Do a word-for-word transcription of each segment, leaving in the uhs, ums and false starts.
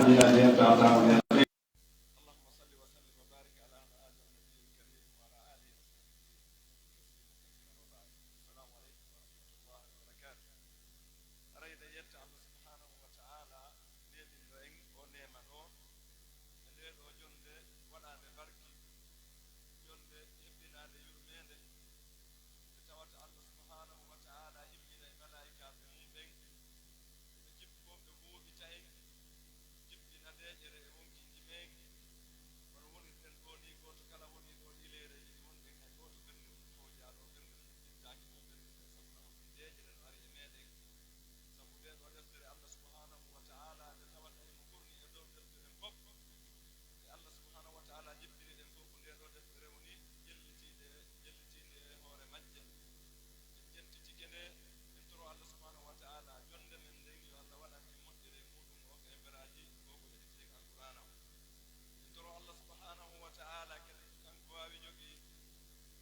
Ina nden tawata mo nden. اللهم صل وسلم وبارك على هذا النبي الكريم وعلى آله وصحبه وسلم تسليما كثيرا وبعد. السلام عليكم ورحمة الله وبركاته. Haray en yetta Allah subhanahu wa ta'ala, neeminɗo en oo neema ɗoo, e ndee ɗoo jonnde waɗaande barki, jonnde hebbinaande yurmeende, nde tawata Allah subhanahu wa ta'ala immina e malaa'ikaaɓe mum ɓen, ɓe jippoo, ɓe huuɓita en, jippina deeƴere e wonkinji men. Wano wonirɗen ɗoo nii, gooto kala wonii ɗoo ɗii leereeji ɗi wonɗen, hay gooto ɓernde mum fowjaali, ɓernde mum ɓittaaki ɗoo, ɓernde nden sabu no haɓɓi deeƴere no ari e meeɗen. Sabu ndee ɗoo deftere Allah subhanahu wa ta'ala, nde tawata himo ɓurni e dow deftere fof. Nde Allah subhanahu wa ta'ala jippini ɗen fof, ko ndee ɗoo deftere woni ƴellitiiɗe, ƴellitiinde e hoore majje. En jentitike nde, en toro Allah subhanahu wa ta'ala jonnde men nden, yo Allah waɗan en moƴƴere e muuɗum, o hokka en beraaji, ko ko heɗitiren Alqur'aana o. En toro Allah subhanahu wa ta'ala kadi, kanko waawi jogii,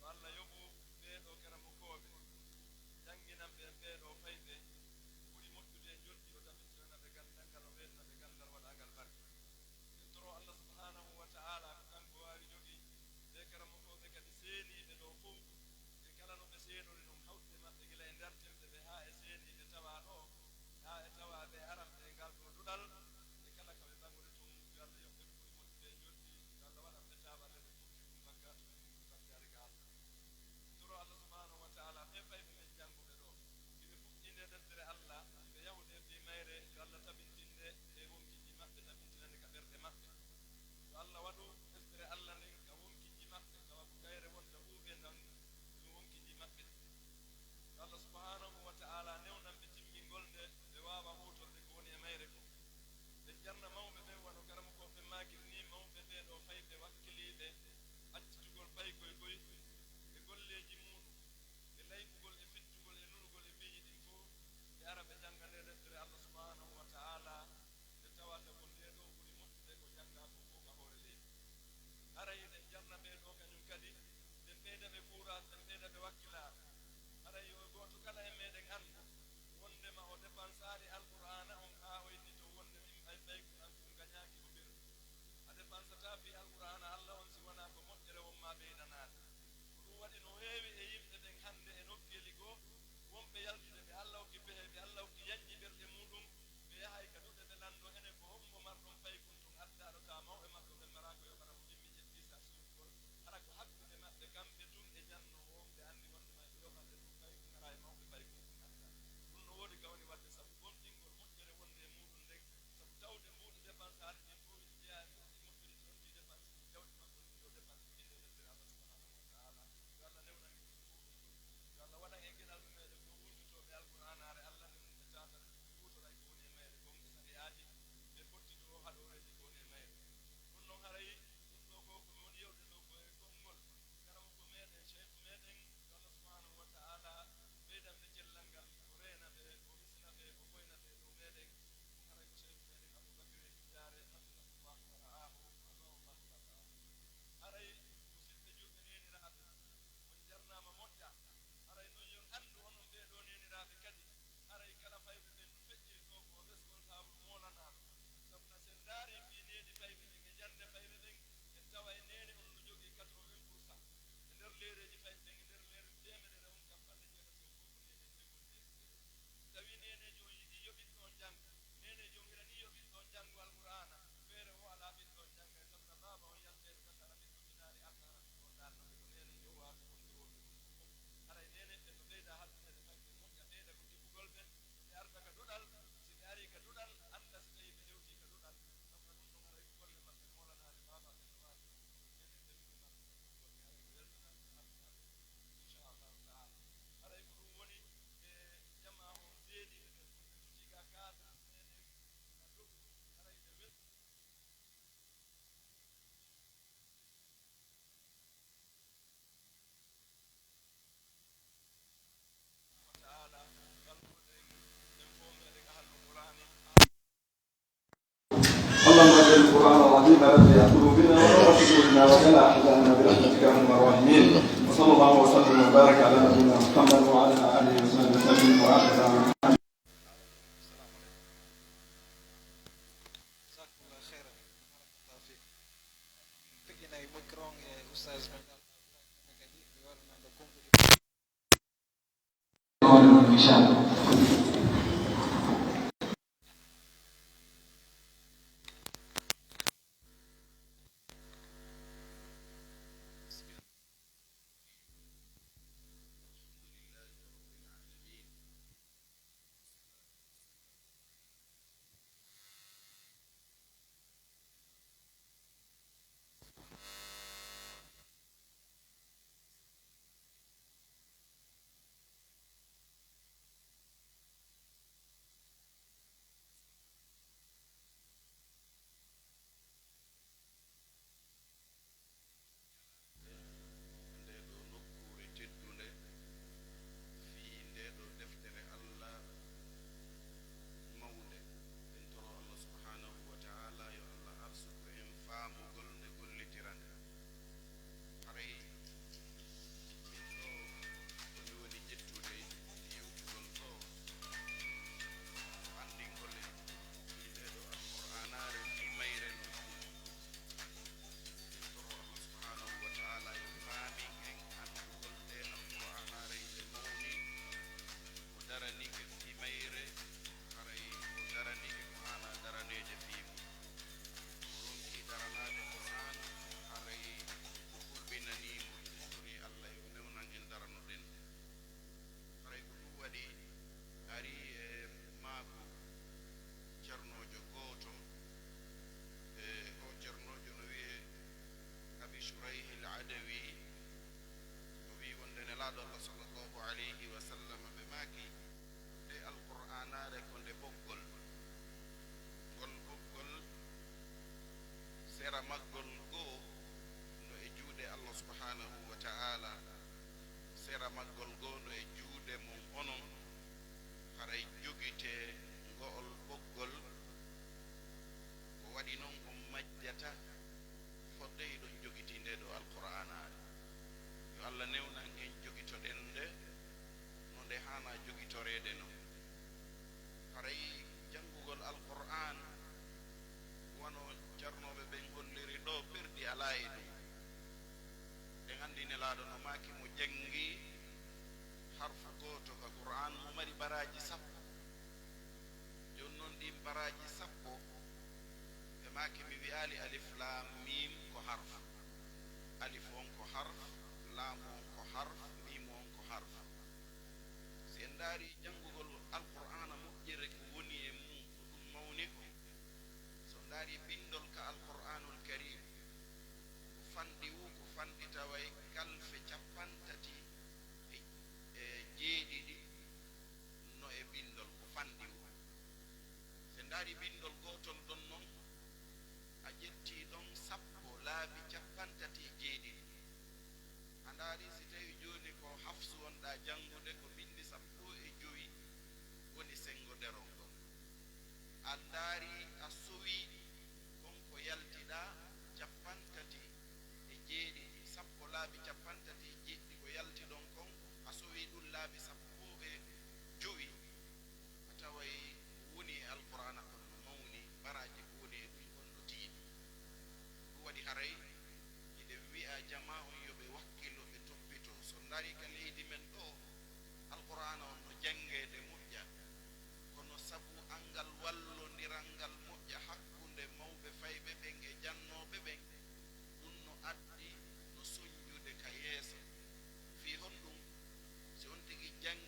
yo Allah yoɓu ɓee ɗoo karamokooɓe, jannginanɓe en ɓee ɗoo fayɓe, ko ɓuri moƴƴude e njoɓdi, o tabintinana ɓe ganndal ngal, o ɓeydana ɓe ganndal waɗaangal barke. En toro Allah subhanahu wa ta'ala, ko kanko waawi jogii, ɓee karamokooɓe kadi seeniiɓe ɗoo fow, e kala no ɓe seenori non, hawtude maɓɓe gila e dartinɓe ɓe haa e seeniiɓe tawaa ɗoo, haa e tawaaɓe e aranɓe e ngal ɗoo duɗal, e kala ka ɓe ɓaŋori tun, yo Allah yoɓ ɓe ko ɓuri moƴƴude e njoɓdi, yo Allah waɗan ɓe taaɓalle ɓe fow kiɓɓum bakkaatu, ɓe wiwi bakkaari ka Allah. Toro Allah subhanahu wa ta'ala, ɓee fayɓe men jannguɓe ɗoo, hiɓe fuɗɗii ndee deftere Allah, hiɓe yahude fii mayre, yo Allah tabintin nde e wonkinji maɓɓe, tabintinande ka ɓerɗe maɓɓe. Yo Allah waɗu deftere Allah nden ka wonkinji maɓɓe, tawa ko kayre wonta huuɓe ndan ɗum wonkinji maɓɓe. Yo Allah subhanahu wa ta'ala newnan ɓe timmingol nde, ɓe waawa huutorde ko woni e mayre kon. Ɓe jarna mawɓe ɓen, wano karamokooɓe ɓen maakiri nii, mawɓe ɓee ɗoo fayɓe wakkiliiɓe accitugol paykoy koy e golleeji muuɗum, e layɓugol e fittugol e nulugol e piiji ɗin fow, ɓe ara ɓe jannga ndee deftere Allah subhanahu wa ta'ala, nde tawata ko ndee ɗoo ɓuri moƴƴude ko janngaa kon fow ka hoore leydi. Haray eɗen jarna ɓee ɗoo kañum kadi, ɓe ɓeyda ɓe kuuraas, ɓe ɓeyda ɓe wakkilaare. Haray yo gooto kala e meɗen anndu wonndema o depansaali Alqur'aana on haa o innitoo wonnde min ɓay ɓaygu an tun gañaaki o ɓerɗi. A depansataa fii Alqur'aana Alla on si wanaa ko moƴƴere won maa ɓeydanaade. Ko ɗum waɗi no heewi e yimɓe ɓen hannde e nokkeeli goo, wonɓe yaltude ɓe Alla hokki pehe, ɓe Alla hokki yaññi ɓerɗe muuɗum, ɓe yahay ka duɗe ɓe lanndoo enen ko hombo marɗon paykun tun addaaɗo ka mawɓe maɓɓe ɓen maraa ko yoɓana mo ɗimmi ƴetti sa siyugol, hara ko hakkunde maɓɓe kamɓe tun e jannoowo on, ɓe anndi wonndema hiɓe yoɓande ɗum paykun hara e mawɓe paykun tun addaa. Ɗum no woodi ka woni waɗde sabu gomɗingol moƴƴere wonnde e muuɗum nden, sabu tawde mbuuɗi depansaali ɗin fow hiɗi jeyaa e mbuuɗi moƴƴude ɗi on fii depansi ɗin jawɗi makko ɗin, yo depansi ɗin e deftere Allah subhanahu wa ta'ala. Yo Allah newnan en ɗum fow ɗum ɗon. Yo Allah waɗan en geɗalɓe meɗen fow huntotooɓe Alqur'aanaare Allah nden e taataɓe ɗum, ɓe huutora e ko woni e mayre kon e sari'aaji, ɓe pottitoo haɗooreeji ko woni e mayre. Ɗum non haray ɗum ɗoo ko ko mi woni yewde ɗoo ko e konngol karamoko meɗen, sheykhu meɗen, yo Allah subhanahu wa ta'ala ɓeydan ɓe cellal ngal, o reena ɓe, o hisina ɓe, o foyna ɓe dow meɗen. Ɗum haray ko sheykhu meɗen Abubakri Jaare, hafidahullahu wa ra'aahu, wa zarallahu wa ra'aahu. Haray, musidɓe julɓe neeniraaɓe, on jarnaama moƴƴa. Haray non yo on anndu onon ɓee ɗoo neeniraaɓe kadi, haray kala fayɓe ɓen no feƴƴiri ɗoo ko responsable moolanaaɗo. Sabu na si en ndaarii fii needi fayɓe ɓen e jannde fayɓe ɓen, en tawa e neene on no jogii quatre-vingts pour cent. E nder leereeji fayɓe ɓen, e nder leer teemerere on, cappanɗe jeetati on fow ko neene e ɓiɓɓe. Si tawii neeneejo on yiɗii yo ɓiɗɗo on janngu, neeneejo on hiranii yo ɓiɗɗo on janngu Alqur'aana, feere woo alaa ɓiɗɗo on jannga, e sabu na baaba on yalti e ɗo gasa hara ɓiɗɗo finaali arta hara ɓiɗɗo on ɗaanno ɓe ko neeneejo o waawata wonde wonde ɗum fow. Haray neeneeɓe ɓen no ɓeyda halfineede fayɓe ɓen moƴƴa, ɓeyda ko kiɓɓugol ɓe, ɓe arta ka duɗal, si ɓe arii ka duɗal, annda si tawii ɓe hewtii ka duɗal, sabu na ɗum ɗon haray ko golle maɓɓe moolanaade baaba ɓen no waawi. Inchallahu taala. Haray ko ɗum woni e jamaa on seeniiɓe ɓen, wonɓe tutiga kaadre meɗen, ka dow, haray ɓe wel-, wa taala, wallude en, en fof meɗen ahlul Qur'aani. اللهم اجعل القرآن العظيم ربيع قلوبنا ونور صدورنا وجلاء أحزاننا برحمتك يا أرحم الراحمين. وصلى الله وسلم وبارك على نبينا محمد وعلى آله وصحبه وسلم وآخر دعوانا. Inchallah. Ndee ɗoo nokkuure teddunde, fii ndee ɗoo deftere Alla mawnde. En toroo Alla subhaanahu wa ta'aala yo Alla arsuku en faamugol nde gollitiranɗen. Haray min ɗoo, ko mi woni ƴettude yewtugol ɗoo, anndingol en fii ndee ɗoo Alqur'aanaare fii mayre no mawni. En toroo Alla subhaanahu wa ta'aala yo faamin en anndugol ndee Alqur'aanaare nde mawni, ko daranike fii mayre, haray ko daranike ko haanaa daraneede fii mun. Ko ronki daranaade Qur'aan, haray ko hulɓinanii mo. En torii Alla yo newnan en daranoɗen. Haray ko ɗun waɗi arii e maaku cernoojo gooto, e oo cernoojo no wi'ee Abi Shurayh al-Adawi, o wi'i wonde Nelaaɗo Alla sallallahu alayhi wa sallam ɓe maaki, nde Alqur'aanaare ko nde ɓoggol. Ngol ɓoggol, sera maggol goo no e juuɗe Alla subhaanahu wa ta'aala, sera maggol goo no e juuɗe mon onon, haray jogitee ngo'ol ɓoggol, ko waɗi non on majjata fodde hiɗon jogitii ndee ɗoo Alqur'aanaare. Yo Alla newnan en jogitoɗen nde no nde haanaa jogitoreede non. Haray janngugol Alqur'aan, wano jarnooɓe ɓen holliri ɗoo, perdi alaa e ɗun. Ɗen anndi Nelaaɗo no maaki mo janngi harfu gooto ka Qur'aan, mo mari baraaji sappo. Jooni non, ɗin baraaji sappo, ɓe maaki mi wi'aali alif laam miim ko harfu. Alif on ko harfu, laamu on ko harfu, miimu on ko harfu. Si en ndaarii janngugol Alqur'aana moƴƴere ko woni e mun, ko ɗun mawni kon. Si on ndaarii binndol ka Alqur'aanul Kariim, ko fanɗi woo, ko fanɗi taway kalfe cappanɗe tati e, e jeeɗiɗi no e binndol, ko fanɗi woo. Si en ndaarii binndol gootol ɗon non, a ƴettii ɗon sappo laabi cappanɗe tati e jeeɗiɗi. A ndaarii si tawii jooni ko Hafsu wonɗaa janngude, ko binndi sappo e jowi woni senngo derol ngol. A ndaarii a sowii kon ko yaltiɗaa cappanɗe tati e jeeɗiɗi, sappo laabi cappanɗe tati e jeeɗiɗi ko yalti ɗon kon, a sowii ɗun laabi sappo e jowi, a taway ko woni e Alqur'aana kon no mawni, baraaji ko woni e ɗun kon no tiiɗi. Ɗun waɗi haray hiɗen wi'a jamaa on yo ɓe wakkilo, ɓe toppitoo. Si on ndaarii ka leydi men ɗoo, Alqur'aana on no janngeede moƴƴa, kono sabu anngal wallondiral ngal moƴƴa hakkunde mawɓe fayɓe ɓen e jannooɓe ɓen, ɗun no addi no soɲɲude ka yeeso. Fii honɗun? Si on tigi jang-,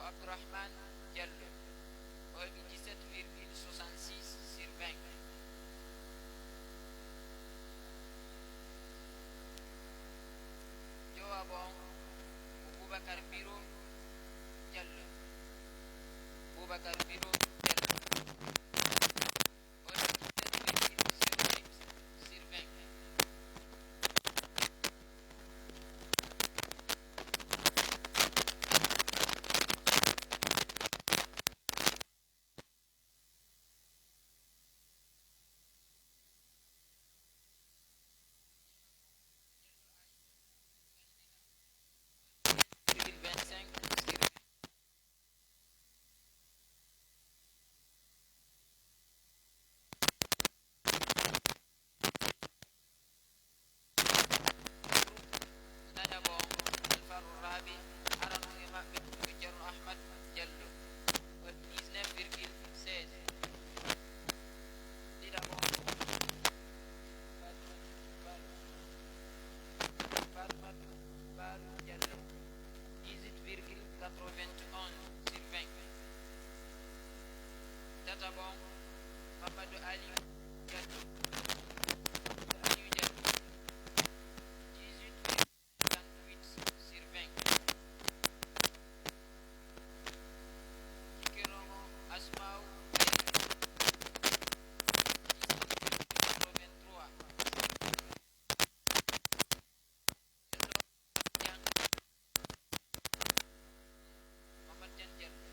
Abdourahmane Diallo, o heɓi dix-sept virgule soixante-six sur vingt. Jowaɓo on ko Boubacar Biro Diallo. Boubacar Biro Diallo. O heɓi dix-sept virgule zéro huit sur vingt. Virgule vingt-cinq sur vingt. Nayaɓo on, Alfaru Rabi, arano e maɓɓe ko Ceerno Ahmad Diallo, o heɓi dix-neuf virgule seize. Ɗiɗaɓo on, Fatmatu Baru, Fatmatu Baru Diallo, dix-huit virgule quatre-vingt-onze sur vingt. Tataɓo on, Mamadou Aliou Diallo. Mamadou Aliou Diallo, dix-huit virgule cinquante-huit sur vingt. Jikkiron on, Asma'u Diallo, dix-huit virgule quatre-vingt-trois. Mamad Dieng Diallo,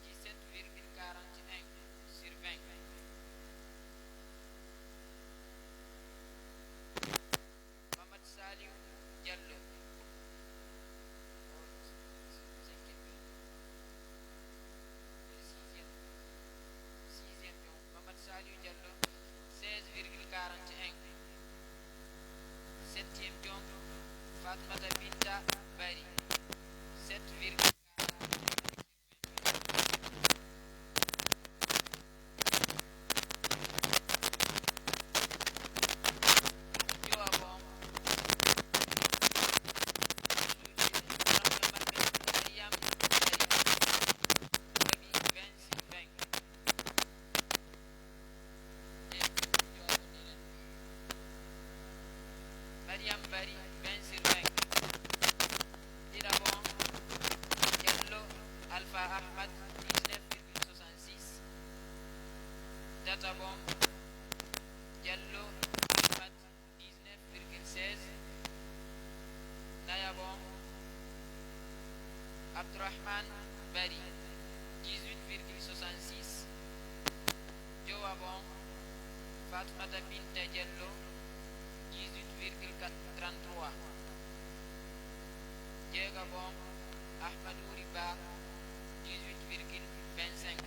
dix-sept virgule quarante et un sur vingt. Mamad Saliou Diallo, cinquième, sixième, sixième pion. Mamad Saliou Diallo, seize virgule quarante et un. Septième pion, Fatmata Binta Bari, sept virgule quarante et un. Mariam Bari, vingt sur vingt. Ɗiɗaɓo on, Diallo Alpha Ahmad, dix-neuf virgule soixante-six. Tataɓo on, Diallo Ahmad, dix-neuf virgule seize. Nayaɓo on, Abdourahmane Bari, dix-huit virgule soixante-six. Jowaɓo on, Fatmata Binta Diallo, dix-huit virgule trente-trois. Jeegaɓo on, Ahmadou Riba, dix-huit virgule vingt-cinq.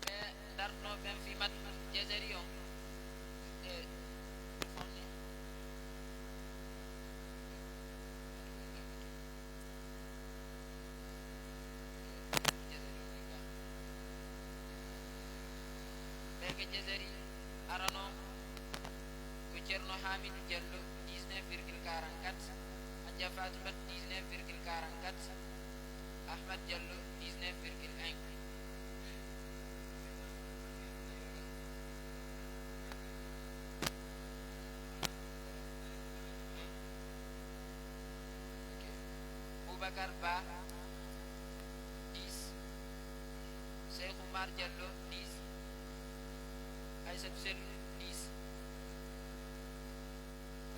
Ɓe darnooɓe ɓen fii Madhul Jazari on, e, ɓe ka Jazari arano ko Ceerno Hamidou Diallo, dix-neuf virgule quarante-quatre, Hadja Fatoumata, dix-neuf virgule quarante-quatre, Ahmad Diallo, dix-neuf virgule un. Ok. Boubacar Ba, dix. Cheikh Oumar Diallo, dix. Aïssatou Sellou, dix.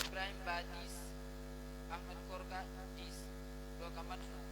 Ibrahim Ba, dix. Ahmed Korka, dix. Ɗo ka Madhul